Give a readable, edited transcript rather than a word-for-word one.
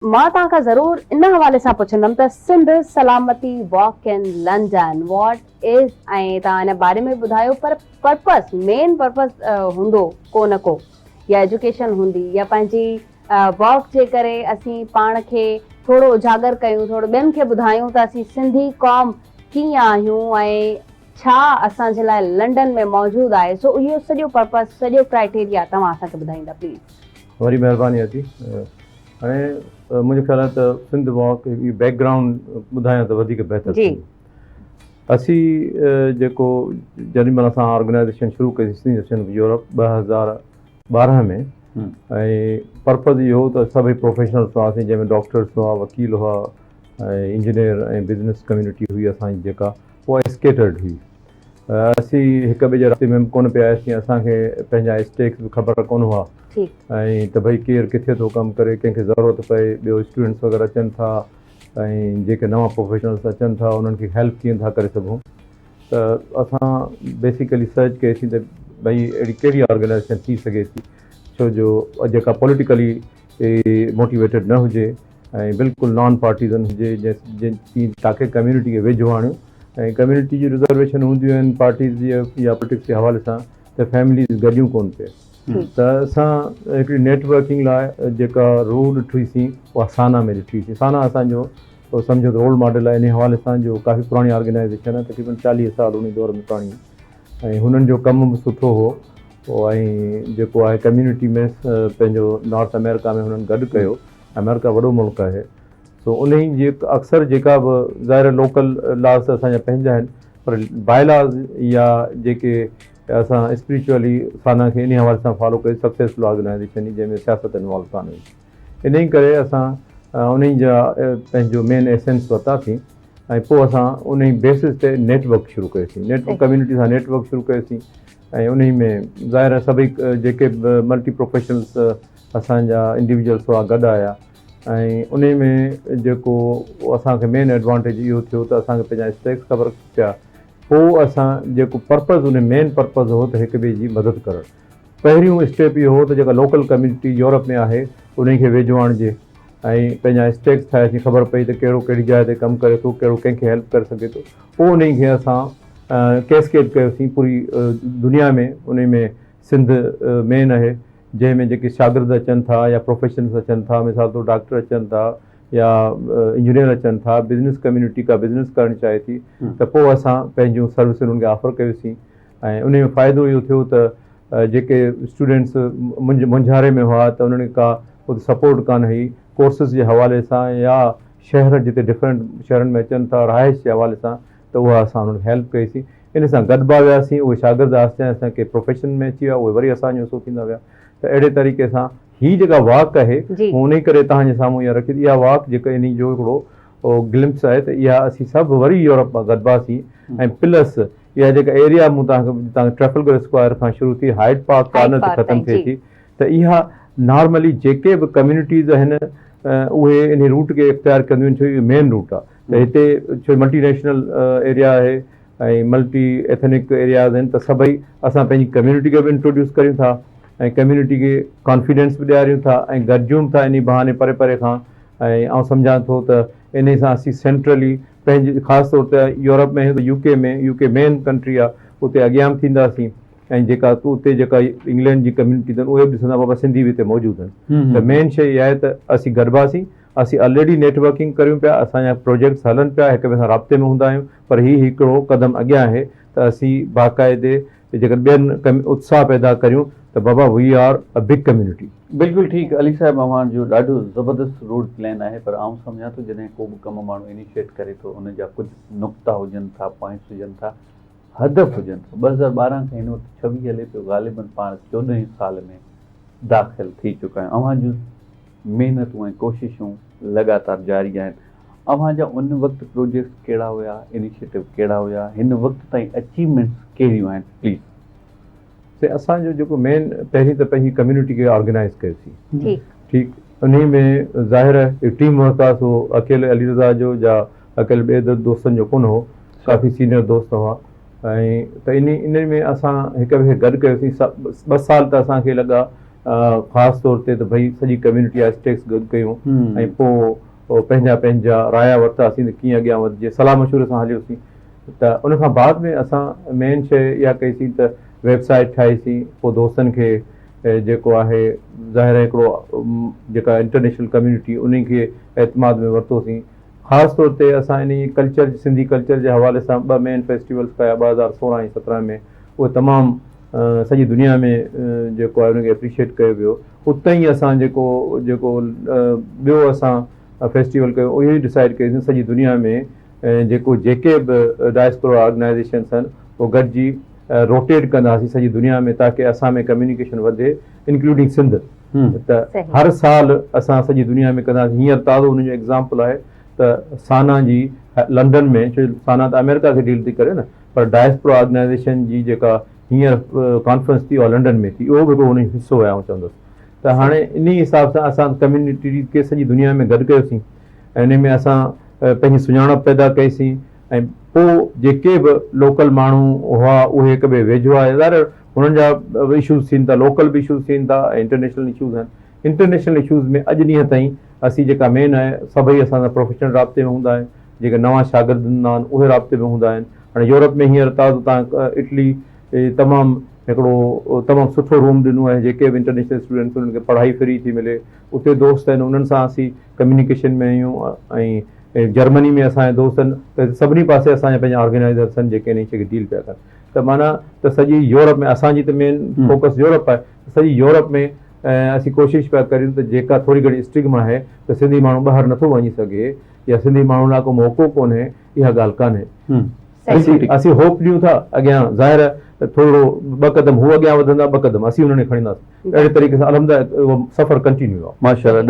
مان توهان کان ضرور ان حوالي سان پڇندم ته Sindh Salamati walk in London what is ۽ توهان ان باري ۾ به ٻڌايو پر پرپس مين پرپس هوندو ڪو نه ڪو يا ايجوڪيشن هوندي يا پنهنجي واڪ جي ڪري اسين پاڻ کي ٿورو اجاگر ڪيون ٿورو ٻين کي ٻڌايون ته اسين سنڌي قوم ڪيئن آهيون ۽ ڇا اسان جي لاء لنڊن ۾ موجود آهي سو اهو سڄو پرپس سڄو ڪرائيٽيريا توهان اسان کي ٻڌائيندا پليز. وڏي مهرباني اچي. هاڻي منهنجو خيال آهي ته سنڌ واڪ اهو بيڪ گرائونڊ ٻڌايان ته وڌيڪ بهتر ٿيندو. اسين جيڪو جڏهن مهل اسان آرگنائيزيشن شروع ڪئي Sindhi association of Europe 2012 ۾ ۽ purpose اهو هو ته سڀئي پروفيشنلز هئاسين جنهن ۾ ڊاڪٽرز هئا وڪيل هئا ۽ انجنيئر ۽ بزنس ڪميونٽي هئي اسان جي جيڪا اها اسڪيٽرڊ هئي اسين هڪ ٻئي جي رابطي ۾ به ڪونه پئي آياسين، اسان کي پنهنجا اسٽيڪس به خبر ڪونه هئا ۽ ته ڀئي ڪير ڪٿي ٿو ڪم ڪري، ڪنهن کي ضرورت پئي، ٻيو اسٽوڊنٽس وغيره اچن ٿا ۽ جيڪي نوان پروفيشنلس اچن ٿا انهن کي هيلپ ڪيئن ٿا ڪري سگهون ته اسان بيسيڪلي سرچ ڪئي سين ته ڀئي اهڙي ڪهڙي آرگنائيزيشن ٿي سگهي ٿي ڇو جو جيڪا پوليٽيڪلي موٽيويٽيڊ نه هجي ۽ بلڪل نان پارٽيزن هجي جنهن تاڪه ڪميونٽي کي ويجهو آڻيون ۽ ڪميونٽي جون رزرويشن هونديون آهن پارٽيز جي يا پوليٽڪس جي حوالي سان ته فيمليز گڏيون ڪون پئي ته اسان هڪڙي نيٽ ورڪنگ لاء جيڪا روح ڏٺي سين اها سانا ۾ ڏٺي سين سانا اسان جو سمجهو ته رول ماڊل آهي انهي حوالي سان جو ڪافي پراڻي آرگنائيزيشن آهي تقريبن 40 سال انهي دور ۾ پراڻي ۽ هنن جو ڪم به سٺو هو ۽ جيڪو آهي ڪميونٽي ۾ پنهنجو نارٿ آمريڪا ۾ هنن گڏ ڪيو آمريڪا وڏو ملڪ آهي سو انهي جي اڪثر جيڪا به ظاهر لوڪل لاز ته اسان جا پنهنجا آهن پر باء لاز يا جيڪي اسان اسپريچوئلي سانا کي انهي حوالي سان فالو ڪيو سڪسيسفل آرگنائيزيشن جنهن ۾ سياست انوالو ڪانه هئي انهي ڪري اسان انهي جا پنهنجو مين ايسنس ورتاسين ۽ پوء اسان انهي بيسس تي نيٽ ورڪ شروع ڪيوسين نيٽ ورڪ ڪميونٽي سان نيٽ ورڪ شروع ڪيوسين ۽ انهي ۾ ظاهر آهي سڀئي جيڪي به ملٽي پروفيشنلس اسان جا انڊيويجوئلس هئا گڏ آيا ۽ انهي ۾ جيڪو اسان کي مين ايڊوانٽيج اهو ٿيو ته اسان کي پنهنجا اسٽيڪس خبر پيا پوء اسان جيڪو پرپز انهي مين پرپز هو ته هڪ ٻئي جي مدد ڪرڻ پهريون اسٽيپ اهو هو ته جيڪا لوڪل ڪميونٽي يورپ ۾ آهي انهي کي ويجهو آڻجي ۽ پنهنجا اسٽيڪس ٺاهياسين خبر پئي ته ڪهڙو ڪهڙي جاء تي ڪم ڪري ٿو ڪهڙو ڪنهن کي هيلپ ڪري سگهي ٿو پوء انهي کي اسان ڪيسڪيڊ ڪيوسين پوري دنيا ۾ انهي ۾ سنڌ مين آهي جنهن ۾ جيڪي شاگرد اچن ٿا يا پروفيشنلز اچن ٿا مثال طور ڊاڪٽر اچن ٿا يا انجنيئر اچن ٿا بزنس ڪميونٽي ڪا بزنس ڪرڻ چاهي ٿي ته پوء اسان پنهنجون سروسز انهن کي آفر ڪيوسين ۽ انهي ۾ فائدو اهو ٿيو ته جيڪي اسٽوڊنٽس مونجهاري ۾ هئا ته انهن کي ڪا اتي سپورٽ ڪانه هئي ڪورسز جي حوالي سان يا شهر جتي ڊفرنٽ شهرن ۾ اچن ٿا رهائش جي حوالي سان ته اها اسان انهن کي هيلپ ڪئي سين ان سان گڏبا وياسين، اهي شاگرد آهستي آهستي ڪي پروفيشن ۾ اچي ويا، اهي وري اسان جو حصو ٿيندا ويا ته اهڙي طريقي سان هي جيڪا واڪ آهي مون انهي ڪري توهان جي سامهون اها رکي ته اها واڪ جيڪا انهي جو هڪڙو گلمپس آهي ته اها اسين سڀ وري يورپ مان گڏباسين ۽ پلس اها جيڪا ايريا مون توهان کي جتان ٽريفلگر اسڪوائر کان شروع ٿي هائيڊ پارڪ ڪارنر تي ختم ٿئي ٿي ته اها نارملي جيڪي به ڪميونٽيز آهن اهي انهي روٽ کي اختيار ڪنديون آهن ڇو اهو مين روٽ آهي ته هتي ڇو ملٽي نيشنل ايريا آهي ۽ ملٽي ايٿنڪ ايرياز آهن ته سڀئي اسان پنهنجي ڪميونٽي کي به انٽروڊيوس ڪريون ٿا ۽ ڪميونٽي کي ڪانفيڊنس به ڏياريون ٿا ۽ گڏجون به ٿا انهي بهاني پري پري کان ۽ آئون سمجهان ٿو ته انهي سان اسين سينٽرلي پنهنجي خاص طور تي يورپ ۾ آهيون ته يو ڪي ۾ يو ڪي مين ڪنٽري آهي اتي اڳيان به ٿينداسين ۽ جيڪا اتي جيڪا انگلينڊ جي ڪميونٽي اٿن اهي به ڏسندا بابا سنڌي به هتي موجود آهن ته مين شيء اها آهي ته اسين گڏباسين اسين الريڊي نيٽ ورڪنگ ڪريون پيا، اسان جا پروجيڪٽس هلن پيا، هڪ ٻئي سان رابطي ۾ هوندا آهيون پر هي هڪڙو قدم اڳيان آهي ته اسين باقاعدي جيڪڏهن ٻين اتساهه پيدا ڪريون ته بابا we are a big community. بلڪل ٺيڪ علي صاحب اوهان جو ڏاڍو زبردست روڊ پلان آهي پر آئون سمجهان ٿو جڏهن ڪو به ڪم ماڻهو انيشيٽ ڪري ٿو ان جا ڪجهه نقطا هجن ٿا پوائنٽس هجن ٿا هدف هجن ٿا 2012 کان هن وقت 26 هلي پيو غالبن پاڻ 14 هين سال ۾ داخل ٿي چڪا آهيون اوهان جون محنتون ۽ ڪوششون لڳاتار جاري آهن. اوهان جا ان وقت پروجيڪٽس ڪهڙا هيا، انيشيٽو ڪهڙا هيا، هن وقت تائين اچيومينٽس ڪهڙيون آهن پليز. سائين اسان جو جيڪو مين پهرين ته پنهنجي ڪميونٽي کي آرگنائيز ڪيوسين ٺيڪ انهي ۾ ظاهر آهي ٽيم ورڪ آهي سو اڪيلي علي رضا جو يا اڪيلي ٻئي دوستن جو ڪونه هو ڪافي سينئر دوست هئا ۽ ته انهي انهي ۾ اسان هڪ ٻئي کي گڏ ڪيوسين 2 سال ته اسان کي لڳا خاص طور تي ته ڀئي سڄي ڪميونٽي جا اسٽيڪس گڏ ڪيون ۽ پوء پنهنجا پنهنجا رايا ورتاسين ته ڪيئن اڳيان وڌجي صلاح مشوري سان هليوسين ته ان کان بعد ۾ اسان مين شيء اها ڪئي سين ته ويب سائيٽ ٺاهي سين پوء دوستن کي جيڪو آهي ظاهر آهي هڪڙو جيڪا انٽرنيشنل ڪميونٽي انهي کي اعتماد ۾ ورتوسين خاص طور تي اسان انهي ڪلچر سنڌي ڪلچر جي حوالي سان ٻه مين فيسٽيولز ڪيا 2016 ۽ 17 ۾ اهي تمام سڄي دنيا ۾ جيڪو آهي ان کي اپريشيٽ ڪيو ويو اتي ئي اسان جيڪو جيڪو ٻيو اسان فيسٽيول ڪيو اهو ئي ڊسائيڊ ڪيوسين سڄي دنيا ۾ جيڪو جيڪي به ڊائسپورا آرگنائيزيشنس آهن اهي گڏجي روٽيٽ ڪنداسين سڄي دنيا ۾ تاڪه اسان ۾ ڪميونيڪيشن وڌي انڪلوڊنگ سنڌ ته هر سال اسان سڄي دنيا ۾ ڪنداسين هينئر تازو ان جو ايگزامپل آهي ته سانا جي لنڊن ۾ ڇو سانا ته آمريڪا کي ڊيل ٿي ڪري نه پر ڊائسپورا آرگنائيزيشن جي جيڪا هينئر ڪانفرنس ٿي اها لنڊن ۾ ٿي اهو به هڪڙو ان جو حصو آهي آئون چوندس ته هاڻي انهي حساب سان اسان ڪميونٽي کي سڄي دنيا ۾ گڏ ڪيوسين ۽ انهي ۾ اسان پنهنجي سڃاڻپ پيدا ڪئيسين ۽ پوء جيڪي به لوڪل ماڻهو هئا اهي هڪ ٻئي ويجهو آيا ظاهر آهي هنن جا به اشوز ٿين ٿا لوڪل به اشوز ٿين ٿا ۽ انٽرنيشنل اشوز آهن انٽرنيشنل اشوز ۾ اڄ ڏينهن تائين اسين جيڪا مين آهي سڀئي اسان سان پروفيشنل رابطي ۾ هوندا آهن جيڪي نوان شاگرد هوندا آهن اهي رابطي ۾ هوندا آهن هاڻي يورپ ۾ هينئر تازو تان اٽلي تمام هڪڙو تمام سٺو روم ڏنو آهي جيڪي به انٽرنيشنل اسٽوڊنٽس انهن کي پڙهائي فري ٿي ملي اتي دوست آهن انهن سان اسين ڪميونيڪيشن ۾ آهيون ۽ جرمني ۾ اسان جا دوست آهن ته سڀني پاسي اسان جا پنهنجا آرگنائزرس آهن جيڪي انهي شي کي ڊيل پيا ڪن ته معنيٰ ته سڄي يورپ ۾ اسان جي ته مين فوڪس يورپ آهي سڄي يورپ ۾ اسين ڪوشش پيا ڪريون ته جيڪا ٿوري گهڻي اسٽگما آهي ته سنڌي ماڻهو ٻاهر نٿو وڃي سگهي يا سنڌي ماڻهن لاء ڪو موقعو ڪونهي اها ڳالهه ڪانهي اسين هوپ ڏيون ٿا اڳيان ظاهر آهي ته ٿورڙو ٻه قدم هو اڳيان وڌندا ٻه قدم اسين انهن کي کڻينداسين اهڙي طريقي سان الحمد اهو سفر ڪنٽينيو آهي. ماشاءالله.